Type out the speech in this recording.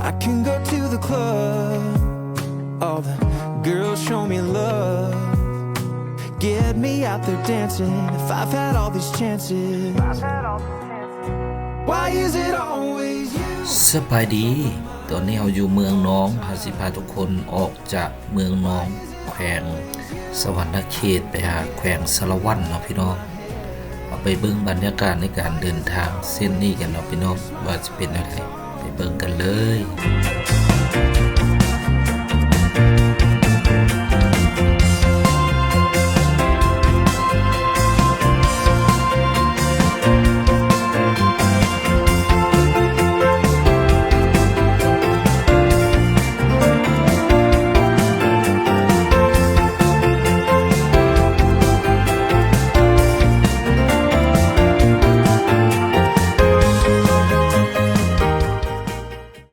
I can go to the club. All the girls show me love. Get me out there dancing. If I've had all these chances, why is it always you? ສະບາຍດີ ຕອນນີ້ເຮົາຢູ່ເມືອງນອງ ເຮົາຊິພາທຸກຄົນອອກຈາກເມືອງນອງ ແຂວງສະຫວັນນະເຂດ ໄປຫາແຂວງສາລະວັນເນາະພີ່ນ້ອງ. ເຮົາໄປເບິ່ງບັນຍາກາດໃນການເດີນທາງເສັ້ນນີ້ກັນເນາະພີ່ນ້ອງ ວ່າຊິເປັນແນວໃດ ໄປເບິ່ງກັນເລີຍ.